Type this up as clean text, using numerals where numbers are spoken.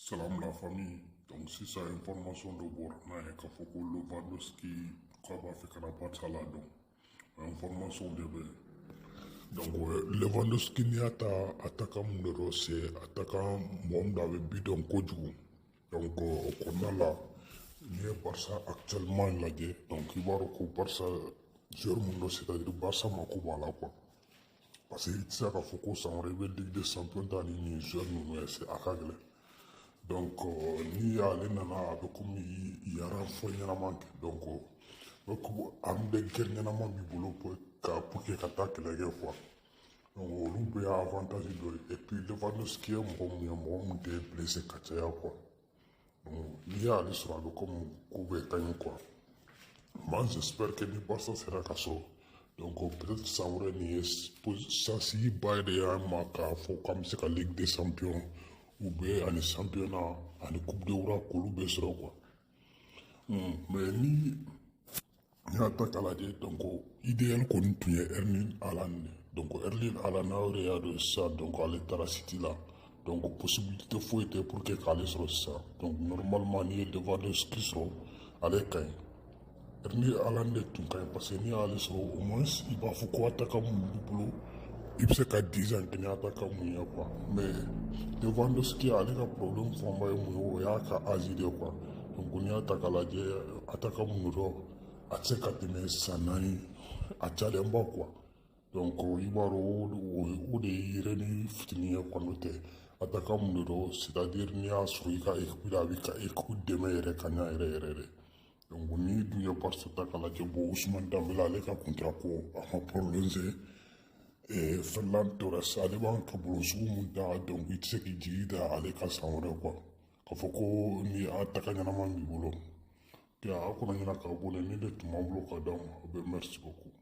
Salam la famille. Donc sisan, information dɔ bɔra n'a ye k'a fɔ ko Lewandowski k'a b'a fɛ ka na Barca la. Donc information de bɛ yen. Donc Lewandowski, n'i y'a ta, attaquant mun de don, c'est attaquant mɔgɔ min don, a bɛ but dɔn kojugu. Donc o kɔnɔna la, n'i ye Barca actuellement lajɛ, donc i b'a dɔn ko Barca joueur mun don, c'est à dire Barca mako b'a la quoi, parce que i tɛ se k'a fɔ ko san wɛrɛ i bɛ Ligue des champions ta ni nin joueur ninnu ye, c'est a ka gɛlɛn. Donc ni ale nana, a bɛ komi i ye renfort ɲɛnama kɛ. Donc o arme de guerre ɲɛnama b'i bolo pour que ka taa kɛlɛ kɛ quoi. Donc olu bɛɛ y'a avantage dɔ ye. Et puis Lewandowski ye mɔgɔ mun ye, mɔgɔ mun tɛ blessé ka caya quoi. Donc n'i y'ale sɔrɔ, a bɛ komi ko bɛɛ ka ɲi quoi. Moi, j'espère que ni Barca sera ka sɔrɔ, donc peut-être san wɛrɛ, nin ye chance ba de y'an ma k'a fɔ k'an bɛ se ka Ligue des champions ou bien ani championnat ani Coupe de Roi k'olu bɛɛ sɔrɔ quoi. Mais ni y'a ta k'a lajɛ, donc idéal kɔni tun ye Erling Haaland de. Donc Erling Haaland, aw yɛrɛ y'a dɔn sisan, donc ale taara City la. Donc possibilité foyi tɛ pour que k'ale sɔrɔ sisan. Donc normalement, n'i ye Lewandowski sɔrɔ, ale ka ɲi. Erling Haaland de tun ka ɲi, parce que n'i y'ale sɔrɔ, au moins i b'a fɔ ko attaquant mun b'i bolo, i bɛ se ka 10 ans kɛ ni attaquant mun ye quoi. Mais Lewandowski, ale ka problème fanba ye mun ye? O y'a ka âge de quoi. Donc n'i y'a ta k'a lajɛ, attaquant mun don, a tɛ se ka tɛmɛ san 4 a cayalenba quoi. Donc i b'a dɔn, o de ye yɛrɛ fitinin ye quoi. N'o tɛ, attaquant mun de don, c'est à dire n'i y'a sɔrɔ i ka équipe la, a b'i ka équipe dɛmɛ yɛrɛ ka ɲa yɛrɛ yɛrɛ de. Donc n'i dun ye Barca ta k'a lajɛ, bon, Ousmane Dembélé, ale ka contrat ko a ma prolongé. Ferran Torres, ale b'an ka bolo sugu mun da, donc i tɛ se k'i jigi da ale ka san wɛrɛ quoi, k'a fɔ ko ni attaquant ɲɛnama b'i bolo. Aw kana ɲinɛ k'a abonné. Ni de tun b'an bolo ka d'aw ma. A bɛ merci beaucoup.